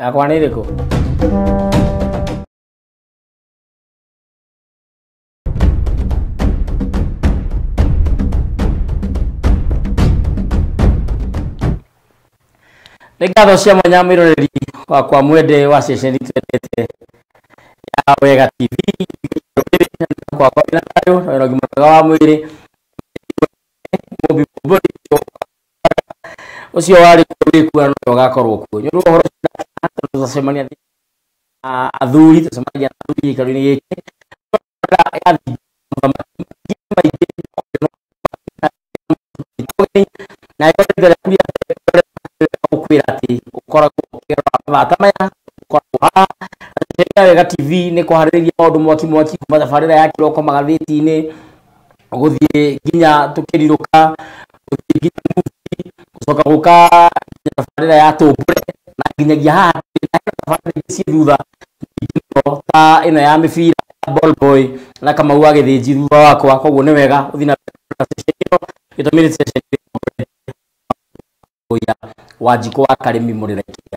Yakwa nĩ ĩrĩkũ? Nĩ ngatho cia mwanya mwĩroreri wakwa mwende wa ceceni twendete ya Wega TV kwakwa wĩna thayũ na wĩna ũgima mwega wa mwĩrĩ. Mũmbi mũmbũri ũcio warĩ kuo wĩ kuo na nowe ũgakorwo kuo. Nĩ ũndũ wa ũhoro ũcio tũcemania na athuri, tũcemanagia na athuri gĩikaro-inĩ gĩkĩ na gũkwĩra atĩ ũkoragwo ũkĩrora mathata maya ũkoragwo haha ya Wega TV nĩ kũharĩrĩria maũndũ mwaki mwaki kuma tabarĩra ya kĩroko magathĩti-inĩ gũthiĩ nginya tũkĩrirũka gũthiĩ nginya movie gũcoka gũka nginya tabarĩra ya tũmbũre na nginyagia haha na hena tabarĩra ingĩ ciĩ thutha nyingĩ mũno ta ĩno ya mĩbira ya ball boy na Kamau wa Gĩthĩnji thutha wakwa. Koguo nĩ wega ũthiĩ na mbere na ceceni ĩno gĩtũmi nĩ ceceni ya Wanjikũ wa Karĩmi Mũrĩrekia.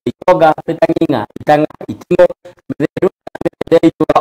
Itonga mĩtang'ing'a itang'a iting'o mĩthendũ mĩtende itũra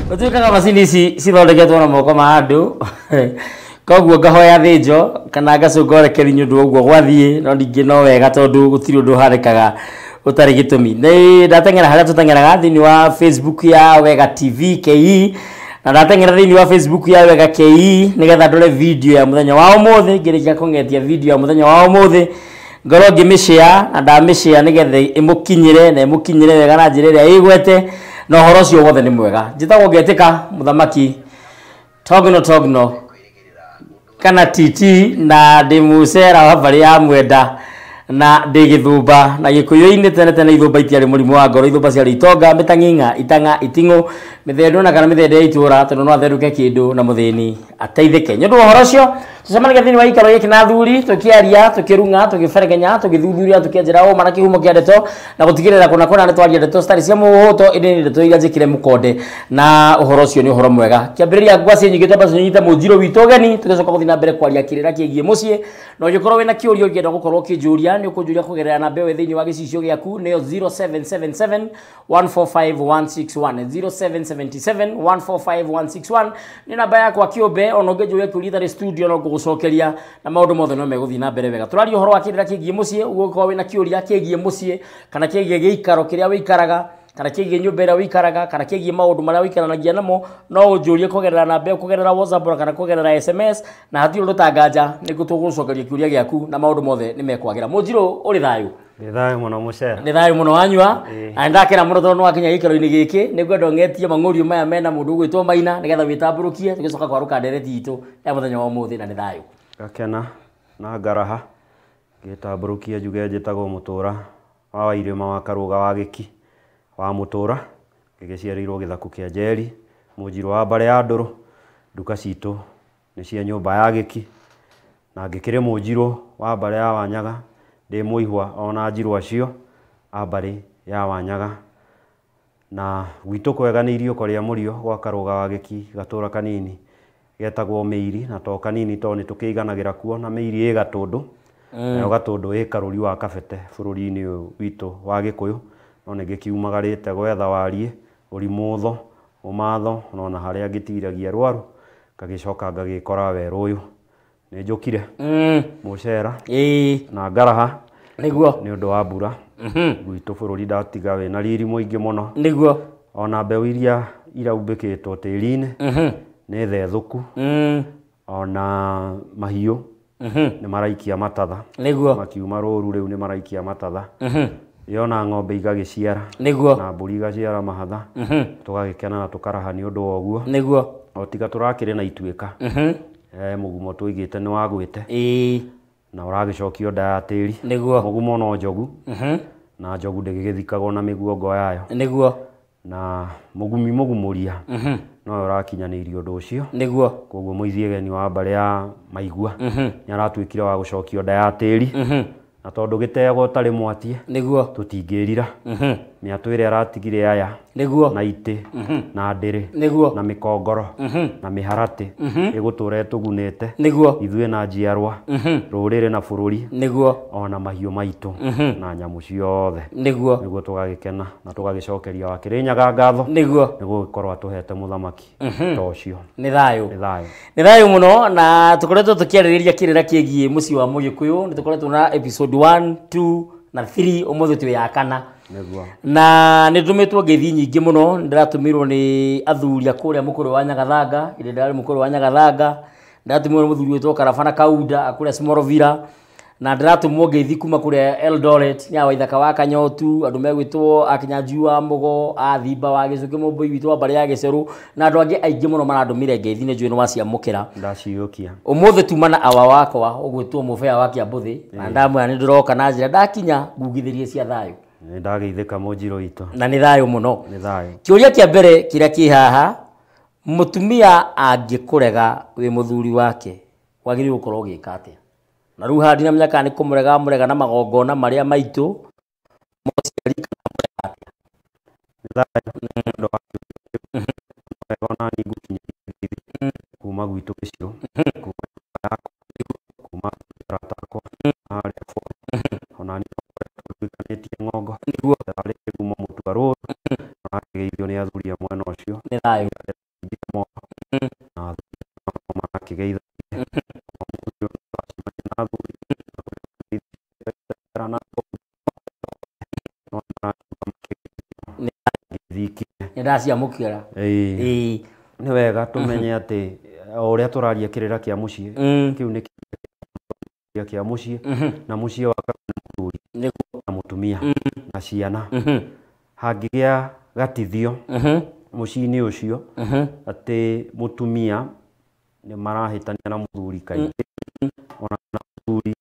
Gũtuĩkaga macini ici cithondeketwo na moko ma andũ koguo ngahoya thĩnjo kana ngacũnga ũrekeri nĩ ũndũ wa ũguo gwathiĩ, no ningĩ no wega tondũ gũtirĩ ũndũ ũhanĩkaga ũtarĩ gĩtũmi. Nĩ ndateng'era harĩa tũteng'eraga thĩinĩ wa Facebook ya Wega TV KE na ndateng'era thĩinĩ wa Facebook ya Wega KE nĩgetha ndore video ya mũthenya wa ũmũthĩ. Ngĩrĩkia kũng'etia video ya mũthenya wa ũmũthĩ ngorwo ngĩmĩshare na ndamĩshare nĩgetha ĩmũkinyĩre na ĩmũkinyĩre wega na njĩra ĩrĩa ĩgwete na ũhoro ũcio wothe nĩ mwega. Njĩtagwo Ngetĩka Mũthamaki Togno Togno kana TT na ndĩ mũcera wa mbarĩ ya Mwenda Na ndĩ gĩthũmba na gĩkũyũ-inĩ tene tene ithũmba itiarĩ mũrimũ wa ngoro, ithũmba ciarĩ itonga, mĩtang'ing'a, itang'a, iting'ũ, mĩthendũ na kana mĩthende ya itũra, tondũ no athendũke kĩndũ na mũthĩni ateithĩke. Nĩ ũndũ wa ũhoro ũcio tũcemanagia thĩinĩ wa gĩikaro gĩkĩ na athuri, tũkĩaria, tũkĩrung'a, tũgĩberegenya, tũgĩthuthuria, tũkĩenjera ũma na kĩhumo kĩa ndeto na gũtigĩrĩra kũna kũna nĩ twaria ndeto citarĩ cia mũhũto, ĩndĩ nĩ ndeto iria njĩkĩre mũkonde, na ũhoro ũcio nĩ ũhoro mwega. Kĩambĩrĩria ngwacĩ nyingĩ twamba tũnyite mũnjirũ witũ ũgeni, tũgĩcoka gũthiĩ na mbere kwaria kĩrĩra kĩgiĩ mũciĩ. Na ũngĩkorwo wĩna kĩũria ũngĩenda gũkorwo ũkĩnjũria, nĩ ũkũnjũria kũgerera namba ĩyo thĩinĩ wa gĩcicio gĩaku, nĩyo 0777 145 161, 0777 145 161 nĩ namba yakwa kĩũmbe. Ona ũngĩnjũria kĩũria itarĩ studio no ngũgũcokeria, na maũndũ mothe no megũthiĩ na mbere wega. Tũraria ũhoro wa kĩrĩra kĩgiĩ mũciĩ, ũguo ũngĩkorwo wĩna kĩũria kĩgiĩ mũciĩ kana kĩgiĩ gĩikaro kĩrĩa wĩikaraga kana kĩgiĩ nyũmba ĩrĩa wĩikaraga kana kĩgiĩ maũndũ marĩa wĩikaranagia namo, no ũnjũrie kũgerera namba ĩyo, kũgerera WhatsApp kana kũgerera SMS, na hatirĩ ũndũ tanganja nĩguo tũgũcokeria kĩũria gĩaku na maũndũ mothe nĩ mekwagĩra. Mũnjirũ, ũrĩ thayũ? Nĩ thayũ mũno mũcera. Nĩ thayũ mũno wanyua. Na nĩndakena mũno tondũ nĩwakinya gĩikaro-inĩ gĩkĩ. Nĩngwenda ũng'etie mang'ũrio maya mena mũndũ ũgwĩtwo Maina nĩgetha wĩtambũrũkie, tũgĩcoka kwarũka ndereti itũ ya mũthenya wa ũmũthĩ. Na nĩ thayũ. Ngakena na ngaraha ngĩtambũrũkia njuge njĩtagwo Mũtũra wa Wairĩma wa Karũga wa Gĩki wa Mũtũra, ngĩgĩciarĩirwo gĩthaku kĩa Njeri, mũnjirũ wa mbarĩ ya Ndũrũ. Nduka citũ nĩ cia nyũmba ya Gĩki, na ngĩkĩrĩ mũnjirũ wa mbarĩ ya Wanyaga, ndĩ mũihwa ona njirũ acio a mbarĩ ya Wanyaga. Na gwitũ kwega nĩ iriũko rĩa mũrio gwa Karũga wa Gĩki, gatũra kanini getagwo Mĩiri, na to kanini tondũ nĩ tũkĩiganagĩra kuo, na Mĩiri ĩ Gatũndũ, nayo Gatũndũ ĩ Karũri wa Kabete bũrũri-inĩ ũyũ witũ wa Gĩkũyũ. No nĩ ngĩkiumagarĩte gwetha wariĩ, ũrimũtho, ũmatho, ona harĩa ngĩtiragia rwaru, ngagĩcoka ngagĩkora werũ ũyũ. Nĩ njũkire mũcera na ngaraha nĩguo nĩ ũndũ wa mbura. Gwitũ bũrũri ndatiga wĩna riri mũingĩ mũno. Nĩguo. Ona mbeũ iria iraumbĩkĩtwo tĩri-inĩ nĩ thethũku. Ona mahiũ nĩ maraikia matatha. Nĩguo. Makiuma rũru rĩu nĩ maraikia matatha. Yona ng'ombe igagĩciara. Nĩguo. Na mbũri igaciara mahatha. Tũgagĩkena na tũkaraha nĩ ũndũ wa ũguo. Nĩguo. O tiga tũrakĩrĩ na ituĩka. Mũgumo tũigĩte nĩ wagwĩte. Na ũragĩcokio nda ya tĩri. Nĩguo. Mũgumo no njogu. Na njogu ndĩgĩgĩthikagwo na mĩguongo yayo. Nĩguo. Na mũgumi mũgumũria nowe ũrakinyanĩirie ũndũ ũcio. Nĩguo. Koguo mũithiegeni wa mbarĩ ya Maigua nĩ aratuĩkire wa gũcokio nda ya tĩri. Na tondũ gĩtegwa ũtarĩ mwatie, Nĩguo. tũtingĩrira. Mĩatũ ĩrĩa aratigire aya, Nĩguo. na itĩ, na ndĩrĩ, Nĩguo. na mĩkongoro, na mĩharatĩ, ĩgũtũra ĩtũgunĩte. Nĩguo. Ithuĩ na njiarwa, rũrĩrĩ na bũrũri, Nĩguo. ona mahiũ maitũ, na nyamũ ciothe. Nĩguo. Nĩguo tũgagĩkena na tũgagĩcokeria wa Kĩrĩnyaga ngatho. Nĩguo. Nĩguo gũkorwo atũhete mũthamaki ta ũcio. Nĩ thayũ. Nĩ thayũ. Nĩ thayũ mũno. Na tũkoretwo tũkĩarĩrĩria kĩrĩra kĩgiĩ mũciĩ wa Mũgĩkũyũ. Nĩ tũkoretwo na episode 1, 2 na 3, ũmũthĩ twĩ ya kana. Nĩguo. Na nĩ ndũmĩtwo ngeithi nyingĩ mũno, ndĩratũmĩrwo nĩ athuri a kũrĩa mũkũrũ wa Nyagathanga, ĩrĩa ndĩrarĩ mũkũrũ wa Nyagathanga, ndĩratũmĩrwo nĩ mũthuri wĩtwo Karabana Kaunda a kũrĩa Smorovira, na ndĩratũmwo ngeithi kuma kũrĩa Eldoret, nĩ Waithaka wa Kanyotu, andũ megwĩtwo a Kinyanjui wa Mũgo, a Thimba wa Gĩcũkĩ, Mũmbũi witũ wa mbarĩ ya Gĩcerũ, na andũ angĩ aingĩ mũno marandũmire ngeithi, nĩ njũĩ nĩ waciamũkĩra. Ndaciyũkia. Ũmũthĩ tuma na awa wakwa ũgwĩtwo Mũbea wa Kĩambũthĩ, na ndamwĩra nĩ ndĩroka na njĩra ndakinya ngugithĩrie cia thayũ. Nĩ ndageithĩka mũnjirũ witũ. Na nĩ thayũ mũno. Nĩ thayũ. Kĩũria kĩa mbere kĩrĩa kĩ haha, mũtumia angĩkũrega wĩ mũthuri wake, wagĩrĩirwo gũkorwo ũgĩka atĩa? Na rĩu haha ndinamenya kana nĩ kũmũrega amũrega na magongona marĩa maitũ, mũciari kana amũrega atĩa? Nĩ thayũ. Nĩ ũndũ wa kĩũria kĩu. Wega ona niĩ ngũkinyĩria ngeithi kuma gwitũ gĩcigo, kuma nyũmba yakwa, kuma arata akwa, harĩa bũrũri. Ona niĩ no ngoretwo nduĩkanĩtie ng'ongo. Nĩguo. Ndarĩ kĩgumo mũtua rũru. Arakĩgeithio nĩ athuri a mwena ũcio. Nĩ thayũ. Na athuri marakĩgeithania. Na athuri Nĩ ndaciamũkĩra. Ĩĩ. Nĩ wega tũmenye atĩ o ũrĩa tũraria kĩrĩra kĩa mũciĩ, kĩu nĩ kĩrĩra kĩa mũciĩ, na mũciĩ wakagwo nĩ mũthuri na mũtumia na ciana. Hangĩgĩa gatithio mũciĩ-inĩ ũcio atĩ mũtumia nĩ marahĩtania na mũthuri kaingĩ, ona kana mũthuri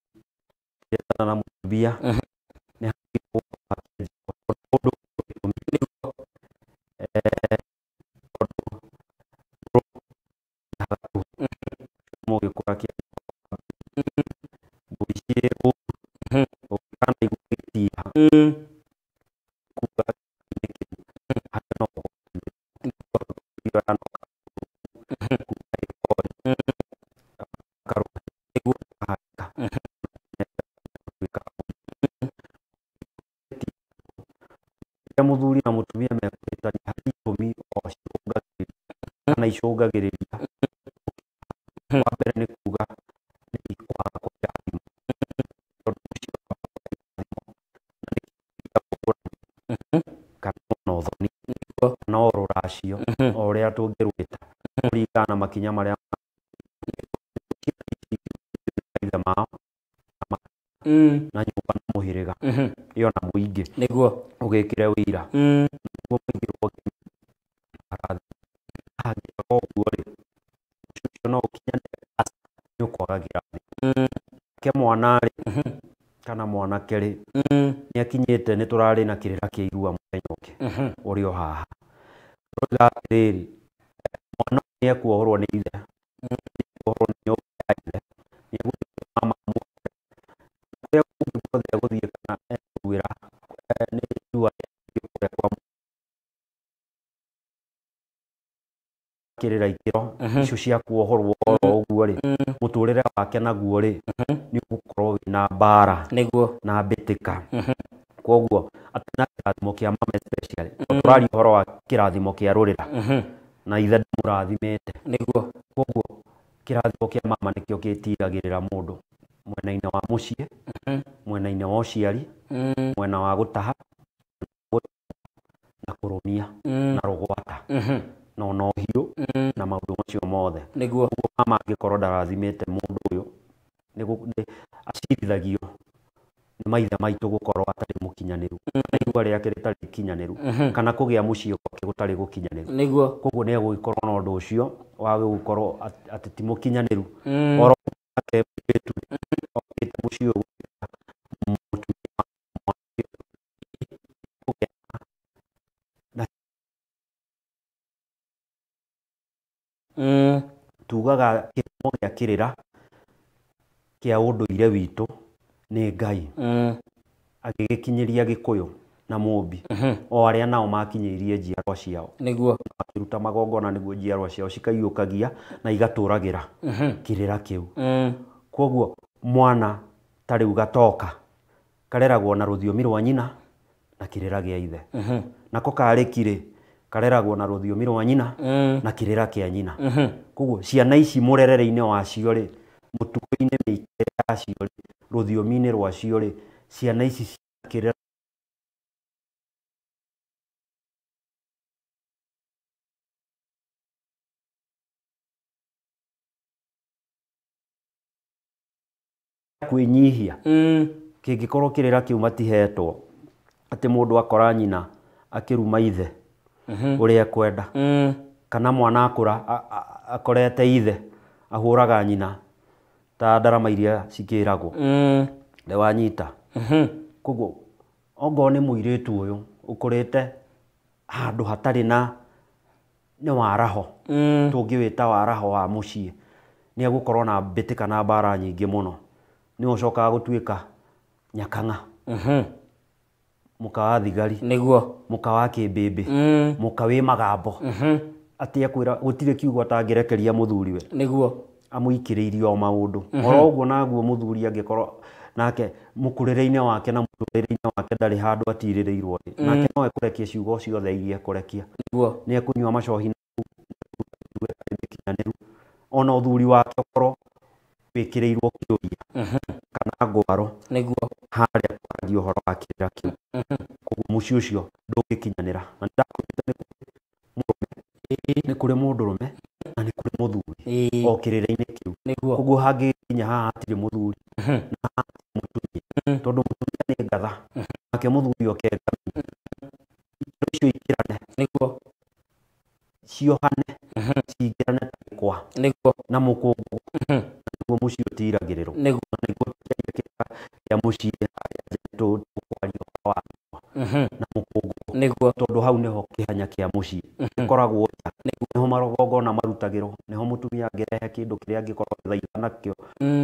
na mũtumia. mbia nĩ ũndũ mũgĩkũra kĩa mbũri ciĩ kana igũgĩtiha kuga mũthuri na mũtumia mekũhĩtania harĩ itũmi o cicũngagĩrĩria kana icũngagĩrĩria. Wa mbere nĩ kuga nĩ kwaga kũrathimwo, tondũ mũciĩ wa kũrathimwo na nĩ kana ona ũthoni kana o rũracio o ũrĩa tũngĩrwĩta kũringana na makinya marĩa maithe mao na nyũmba na mũhĩrĩga ĩyo na mũingĩ nĩguo ũgĩkĩre wĩira nĩguo mũingĩ hangĩaga ũguo rĩ ũcio no ũkinyanĩre nĩ ũkwaga kĩrathimo. Ke mwana rĩ kana mwanake rĩ nĩ akinyĩte nĩ tũrarĩ na kĩrĩra kĩa irua mũthenya ũngĩ ũrĩ o haha tũroiga atĩrĩrĩ mwana nĩ ekuohorwo nĩ ithe nĩ ekuohorwo nĩ nyũmba ya ithe nĩ egũtuĩka mama muohe kũrĩa kũngĩ guothe egũthiĩ kana ekũruĩra nĩ irua kũrĩa kwa kĩrĩra ikĩro icio cia kuohorwo oro ũguo rĩ mũtũrĩre wake naguo rĩ nĩ ũgũkorwo wĩna mbara nĩguo na mbĩtĩka. Koguo atĩ na kĩrathimo kĩa mama especially tũraria ũhoro wa kĩrathimo kĩa rũrĩra na ithe ndamũrathimĩte nĩguo. Koguo kĩrathimo kĩa mama nĩkĩo gĩtiragĩrĩra mũndũ mwena-inĩ wa mũciĩ, mwena-inĩ wa ũciari, mwena wa gũtaha na kũrũmia na rũgwata na ona ũhiũ na maũndũ macio mothe. Nĩguo. Koguo mama angĩkorwo ndarathimĩte mũndũ ũyũ nĩ acirithagio nĩ maithe maitũ gũkorwo atarĩ mũkinyanĩru kana irua rĩake rĩtarĩ ikinyanĩru kana kũgĩa mũciĩ gwake gũtarĩ gũkinyanĩru. Nĩguo. Koguo nĩ egũgĩkorwo na ũndũ ũcio wa gũkorwo atĩ ti mũkinyanĩru oro nake mũirĩtu okĩte mũciĩ ũyũ gũtuĩka mũtumia wa mwanake kũgĩa na tugaga kĩhumo gĩa kĩrĩra kĩa ũndũire witũ nĩ Ngai agĩgĩkinyĩria Gĩkũyũ na Mũmbi o arĩa nao makinyĩirie njiarwa ciao nĩguo makĩruta magongona nĩguo njiarwa ciao cikaiyũkagia na igatũragĩra kĩrĩra kĩu. Koguo mwana ta rĩu gatoka kareragwo na rũthiomi rwa nyina na kĩrĩra gĩa ithe, nako karĩki rĩ kareragwo na rũthiomi rwa nyina na kĩrĩra kĩa nyina. Koguo ciana ici mũrerere-inĩ wacio rĩ mũtugo-inĩ mĩikarĩre yacio rĩ rũthiomi-inĩ rwacio rĩ ciana ici kĩrĩra kwĩnyihia kĩngĩkorwo kĩrĩra kĩu matihetwo atĩ mũndũ akora nyina akĩruma ithe ũrĩa ekwenda kana mwana akũra akorete ithe ahũraga nyina ta ndarama iria cikĩragwo nĩ wanyita. Koguo ongorwo nĩ mũirĩtu ũyũ ũkũrĩte handũ hatarĩ na nĩ waraho tũngĩwĩta waraho wa mũciĩ nĩ egũkorwo na mbĩtĩka na mbara nyingĩ mũno nĩ ũcokaga gũtuĩka nyakang'a mũka wa thigari nĩguo mũka wa kĩmbĩmbĩ mũka wĩ magambo atĩ ekwĩra gũtirĩ kiugo atangĩrekeria mũthuriwe nĩguo amũikĩrĩirie o maũndũ oro ũguo naguo mũthuri angĩkorwo nake mũkũrĩre-inĩ wake na mũtũrĩre-inĩ wake ndarĩ handũ atirĩrĩirwo rĩ nake no ekũrekia ciugo ciothe iria ekũrekia nĩguo nĩ ekũnyua macohi na mĩkinyanĩru ona ũthuri wake ũkorwo wĩkĩrĩirwo kĩũria kana ngwaro nĩguo harĩa twaragia ũhoro wa kĩrĩra kĩu. Koguo mũciĩ ũcio ndũngĩkinyanĩra na nĩndakwĩrĩte nĩ kũrĩ mũrũme nĩ kũrĩ mũndũrũme na nĩ kũrĩ mũthuri o kĩrĩra-inĩ kĩu. Nĩguo. Koguo hangĩkinya haha hatirĩ mũthuri na haha hatirĩ mũtumia tondũ mũtumia nĩ ngatha nake mũthuri oke ngami ikĩro icio ikĩrane nĩguo ciohane cingĩrane ta gĩkwa nĩguo na mũkũngũgũ nĩguo mũciĩ ũtiragĩrĩrwo nĩguo na nĩguo kĩaria kĩrĩra kĩa mũciĩ harĩa na mũkũngũgũ. Nĩguo. Tondũ hau nĩho kĩhanya kĩa mũciĩ gĩkoragwo nja, nĩho magongona marutagĩrwo, nĩho mũtumia angĩrehe kĩndũ kĩrĩa angĩkorwo agĩthaitha nakĩo,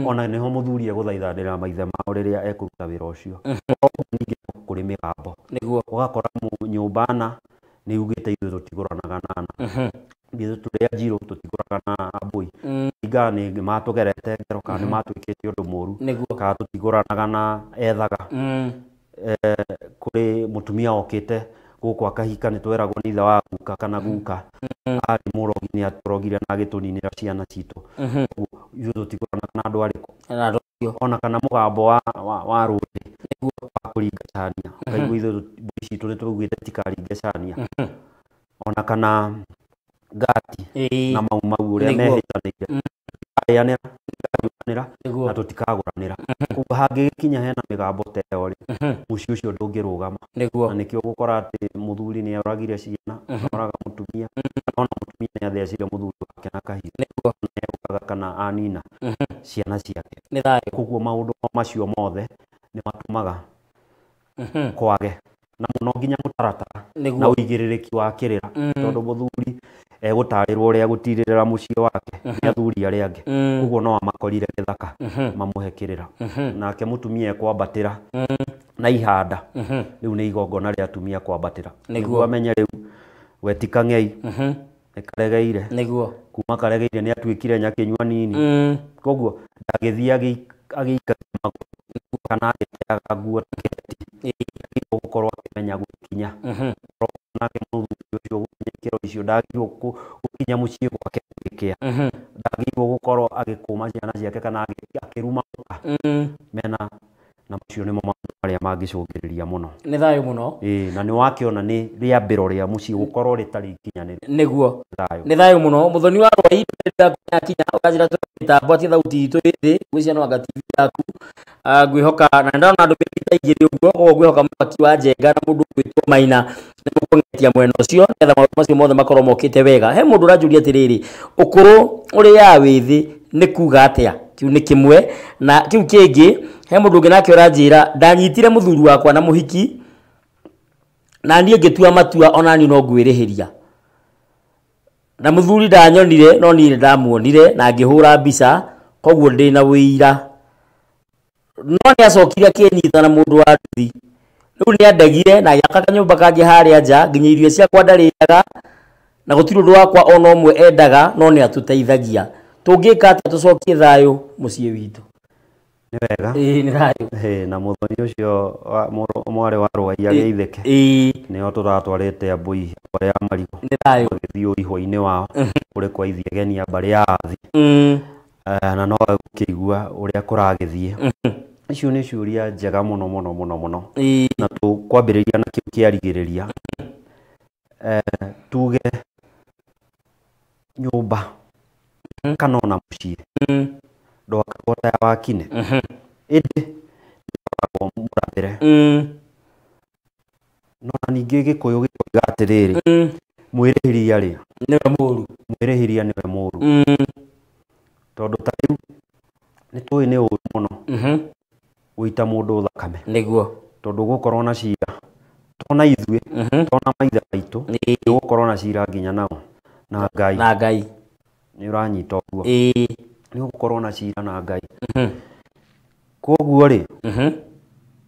ona nĩho mũthuri egũthaithanĩra maithe mao rĩrĩa ekũruta wĩra ũcio. Koguo ningĩ kũrĩ mĩgambo. Nĩguo. Ũgakora nyũmba na nĩ yugĩte ithuĩ tũtigũranaga na ithuĩ tũrĩ anjirũ tũtigũraga na ambũi, ringana nĩ matũgerete ngero kana nĩ matwĩkĩte ũndũ mũru, Nĩguo. kana tũtigũranaga na ethaga. Kũrĩ mũtumia okĩte gũkũ akahika, nĩ tweragwo nĩ ithe wa guka kana guka arĩ mũrogi, nĩ atũrogire na agĩtũninĩra ciana citũ. Koguo ithuĩ tũtigũranaga na andũ arĩkũ. Na andũ acio. Ona kana mũgambo wa rũrĩrĩ wa kũringa cania, ũkaigua ithuĩ mbũri citũ nĩ twaugĩte tikaringe cania, ona kana ngati na mau mau ũrĩa mehĩtanĩire, tũtikarĩanĩra, tũtikanyuanĩra Nĩguo. na tũtikagũranĩra. Koguo hangĩgĩkinya hena mĩgambo ta ĩyo rĩ, mũciĩ ũcio ndũngĩrũgama. Nĩguo. Na nĩkĩo ũgũkora atĩ mũthuri nĩ oragire ciana, oraga mũtumia, kana ona mũtumia nĩ athecire mũthuri wake na kahiũ. Nĩguo. Nĩ egũkaga kana anina ciana ciake. Nĩ thayũ. Koguo maũndũ macio mothe nĩ matũmaga kwage na mũno nginya mũtaratara Nĩguo. na ũigĩrĩrĩki wa kĩrĩra, tondũ mũthuri egũtarĩrwo ũrĩa egũtirĩrĩra mũciĩ wake nĩ athuri arĩa angĩ. Koguo no amakorire gĩthaka mamũhe kĩrĩra, nake mũtumia ekwambatĩra na ihanda. Rĩu nĩ igongona rĩa atumia kwambatĩra nĩguo amenye rĩu we ti kang'ei, nĩ karegeire. Nĩguo. Kuma karegeire nĩ atuĩkire nyakĩnyua nini. Koguo ndagĩthiĩ agĩikagia magũrũ kana agĩteaga nguo ta kĩreti, agĩrĩirwo gũkorwo akĩmenya gũkinya. Nake mũthuri ũcio gũkinya ikĩro icio ndagĩrĩirwo gũkinya mũciĩ gwake gũgĩkĩa, ndagĩrĩirwo gũkorwo agĩkũma ciana ciake kana akĩruma mũka mena na macio nĩmo maũndũ marĩa mangĩcũngĩrĩria mũno. Nĩ thayũ mũno. Ĩĩ, na nĩ wakĩona nĩ rĩambĩro rĩa mũciĩ gũkorwo rĩtarĩ ikinyanĩru. Nĩguo. Thayũ. Nĩ thayũ mũno. Mũthoni wa Rwai ndakinya ũkanjĩra tũrĩ mĩtambo atĩ thauti itũ ĩ thĩ, ngwĩciria no anga TV yaku. Ngwĩhoka na ndona ndũmĩrĩri ta igĩrĩ ũguo, koguo ngwĩhoka mũhaki wa Njenga na mũndũ ũgwĩtwo Maina nĩ mũkũng'etia mwena ũcio nĩgetha maũndũ macio mothe makorwo mokĩte wega. He mũndũ ũranjũria atĩrĩrĩ, ũkũrũ ũrĩaga wĩ thĩ nĩ kuga atĩa? Kĩu nĩ kĩmwe. Na kĩu kĩngĩ, he mũndũ ũngĩ nake ũranjĩra ndanyitire mũthuri wakwa na mũhiki na niĩ ngĩtua matua ona niĩ no ngwĩrĩhĩria, na mũthuri ndanyonire no niĩ nĩndamuonire na ngĩhũra mbica, koguo ndĩna wĩira. No nĩ acokire akĩnyita na mũndũ wa nduthi, rĩu nĩ andegire na agĩaka kanyũmba kangĩ harĩa nja, nginya irio ciakwa ndarĩaga na gũtirĩ ũndũ wakwa ona ũmwe endaga, no nĩ atũteithagia. Tũngĩka atĩa tũcokie thayũ mũciĩ witũ? Nĩ wega. Ĩĩ, nĩ thayũ. Ĩĩ, na mũthoni ũcio mwarĩ wa Rwai agĩithĩke, Ĩĩ. nĩo tũratwarĩte ambũi mbarĩ ya marigũ Nĩ thayũ. magĩthiĩ ũihwa-inĩ wao kũrĩ kwa ithiegenia mbarĩ ya athi. Na no egũkĩigua ũrĩa kũragĩthiĩ. Icio nĩ ciũria njega mũno mũno mũno mũno. Ĩĩ. Na tũkwambĩrĩria na kĩu kĩarigĩrĩria. Tuge nyũmba kana ona mũciĩ ndwakagwo ta ya wakine, ĩndĩ nĩkoragwo mũrathĩre. No na ningĩ Gĩkũyũ gĩkoiga atĩrĩrĩ, mwĩrĩhĩria rĩ, nĩwe mũru. Mwĩrĩhĩria nĩwe mũru. Tondũ ta rĩu nĩ tũĩ nĩ ũru mũno gũita mũndũ thakame. Nĩguo. Tondũ gũkorwo na cira tona ithuĩ, tona maithe maitũ, gũkorwo na cira nginya nao na Ngai. Na Ngai. Nĩ ũranyita ũguo? Ĩĩ. Nĩ ũgũkorwo na cira na Ngai. Koguo rĩ,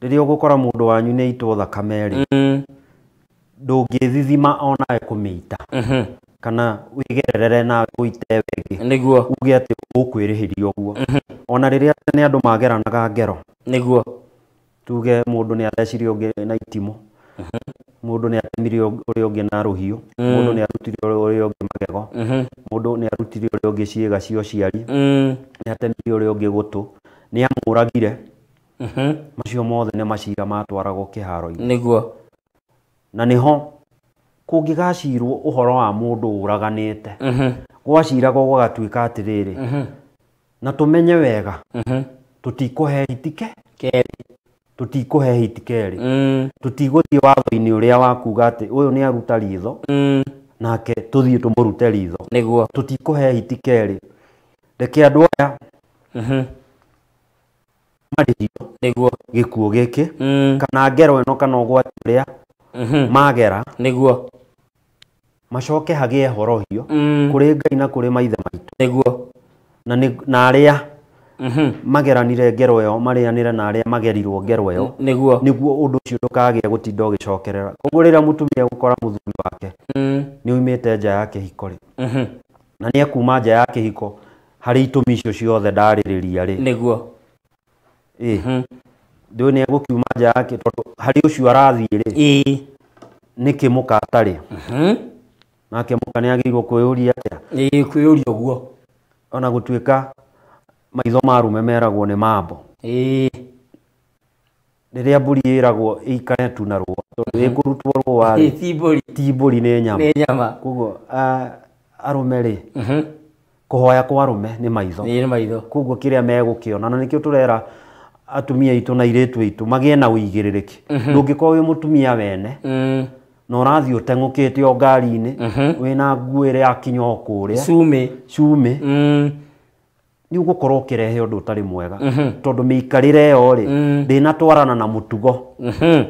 rĩrĩa ũgũkora mũndũ wanyu nĩ aitwo thakame rĩ, ndũngĩthithima onawe kũmĩita kana wĩgererere nawe ũite wengĩ. Nĩguo. Uge atĩ ũkwĩrĩhĩria ũguo. Ona rĩrĩa tene andũ mageranaga ngero. Nĩguo. Tuge mũndũ nĩ athecire ũngĩ na itimũ, mũndũ nĩ atemire ũrĩa ũngĩ na rũhiũ, mũndũ nĩ arutire ũrĩa ũngĩ magego, mũndũ nĩ arutire ũrĩa ũngĩ ciĩga cia ũciari, nĩ atemire ũrĩa ũngĩ gũtũ, nĩ amũragire. Macio mothe nĩ macira matwaragwo kĩharo-inĩ. Nĩguo. Na nĩho kũngĩgacirwo ũhoro wa mũndũ ũraganĩte, gwaciragwo gũgatuĩka atĩrĩrĩ, na tũmenye wega tũtikũhe itike kerĩ, tũtikũhe hiti kerĩ, tũtigũthiĩ watho-inĩ ũrĩa wa kuga atĩ ũyũ nĩ aruta ritho nake tũthiĩ tũmũrute ritho. Nĩguo. Tũtikũhe hiti kerĩ, reke andũ aya marĩhio Nĩguo. gĩkuũ gĩkĩ kana ngero ĩno kana ũgwati ũrĩa Magera nĩguo macoke hagĩe horohio kũrĩ Ngai na kũrĩ maithe maitũ nĩguo na na arĩa mageranire ngero ĩyo marĩanĩre na arĩa magerirwo ngero ĩyo nĩguo nĩguo ũndũ ũcio ndũkagĩe gũtinda ũgĩcokerera. Koguo rĩrĩa mũtumia egũkora mũthuri wake nĩ oimĩte nja ya kĩhiko rĩ, na nĩ ekuma nja ya kĩhiko harĩ itũmi icio ciothe ndarĩrĩria rĩ, nĩguo ndũĩ nĩ egũkiuma nja ya tondũ harĩ ũcio arathiĩ rĩ, nĩkĩ mũka atarĩ? Nake mũka nĩ agĩrĩirwo kwĩyũria atĩa? Kwĩyũria ũguo. Ona gũtuĩka maitho ma arũme meragwo nĩ mambo. Rĩrĩa mbũri ĩragwo ĩikare tu na rũa tondũ ĩkũrutwo rũa rĩ, ti mbũri nĩ nyama. Nĩ nyama. Koguo arũme rĩ, kũhoya kwa arũme nĩ maitho. Nĩ maitho. Koguo kĩrĩa megũkĩona na nĩkĩo tũrera atumia aitũ na airĩtu aitũ magĩe na ũigĩrĩrĩki. Ndũngĩkorwo wĩ mũtumia wene na ũrathiĩ ũteng'ũkĩte o ngari-inĩ wĩna nguo ĩrĩa yakinya o kũrĩa cumĩ nĩ ũgũkorwo ũkĩrehe ũndũ ũtarĩ mwega tondũ mĩikarĩre ĩyo rĩ ndĩnatwarana na mũtugo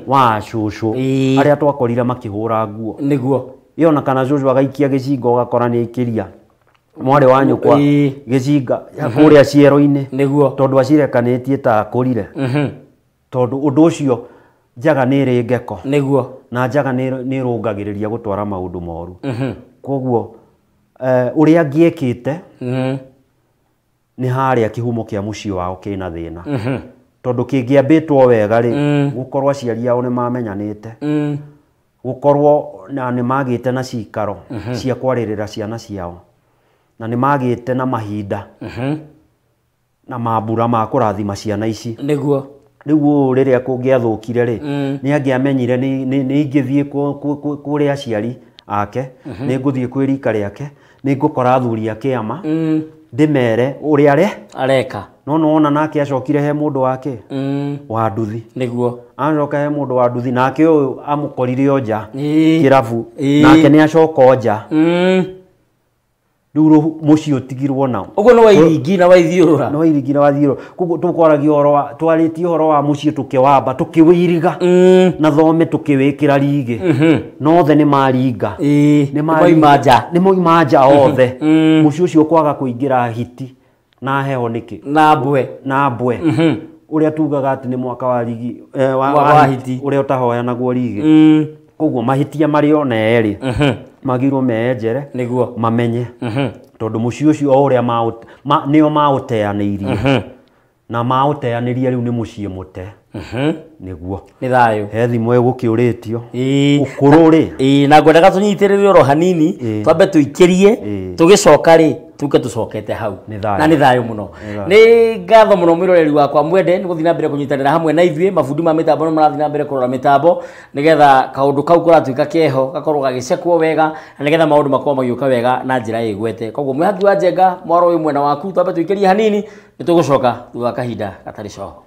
wa cũcũ arĩa twakorire makĩhũra nguo. Nĩguo. Ĩyo na kana cũcũ agaikia gĩcinga ũgakora nĩ aikĩria mwarĩ wa nyũkwa gĩcinga kũrĩa ciero-inĩ. Nĩguo. Tondũ acirekanĩtie ta akũrire. Tondũ ũndũ ũcio njaga nĩ ĩrĩ ngeko. Nĩguo. Na njaga nĩ ĩrũngagĩrĩria gũtwara maũndũ moru. Koguo ũrĩa angĩekĩte nĩ harĩa kĩhumo kĩa mũciĩ wao kĩna thĩna. Tondũ kĩngĩambĩtwo wega rĩ, gũkorwo aciari ao nĩ mamenyanĩte, gũkorwo na nĩ magĩte na cikaro cia kwarĩrĩra ciana ciao, na nĩ magĩte na mahinda na mambura ma kũrathima ciana ici. Nĩguo. Rĩu ũũ rĩrĩa kũngĩathũkire rĩ, nĩ angĩamenyire nĩ ingĩthiĩ kũrĩ aciari ake, nĩ ngũthiĩ kwĩ rika rĩake, nĩ ngũkora athuri a kĩama, ndĩmere ũrĩa areka. No nĩwona nake acokire he mũndũ wake wa nduthi. Nĩguo. Acoka he mũndũ wa nduthi nake ũyũ amũkorire o nja kĩrabu, nake nĩ acoka o nja. Rĩu mũciĩ ũtigirwo nao. Ũguo nĩ wairingi na waithiũrũra. Nĩ wairingi na waithiũrũra. Koguo tũkwaragia ũhoro wa twarĩtie ũhoro wa mũciĩ tũkĩwamba tũkĩwĩiriga na thome tũkĩwĩkĩra rigĩ. Na othe nĩ maringa. Nĩ moima nja. Nĩ moima nja othe. Mũciĩ ũcio kwaga kũingĩra hiti na heho nĩkĩ? Na mbwe. Na mbwe. Ũrĩa tugaga atĩ nĩ mwaka wa rigi wa hiti ũrĩa ũtahoyanagwo rigi. Koguo mahĩtia marĩ ona erĩ magĩrĩirwo meyenjere. Nĩguo. Mamenye. Tondũ mũciĩ ũcio o ũrĩa nĩo maũteanĩirie. Na maũteanĩria rĩu nĩ mũciĩ mũte. Nĩguo. Nĩ thayũ. He thimũ ĩgũkĩũrĩtio. Ũkũrũ rĩ. Na ngwendaga tũnyitĩrĩre oro hanini, twambe tũikĩrie, tũgĩcoka rĩ, tuke tũcokete hau. Na nĩ thayũ mũno. Nĩ ngatho mũno mwĩroreri wakwa mwende nĩ gũthiĩ na mbere kũnyitanĩra hamwe na ithuĩ. Mabundi ma mĩtambo nĩ marathiĩ na mbere kũrora mĩtambo nĩgetha kaũndũ kau kũratuĩka keho gakorwo gagĩcekwo wega na nĩgetha maũndũ makorwo magĩũka wega na njĩra ĩgwete. Koguo mwĩhaki wa Njenga mwaro ũyũ mwena waku twambe tũikĩrie hanini, nĩ tũgũcoka thutha wa kahinda gatarĩ coho.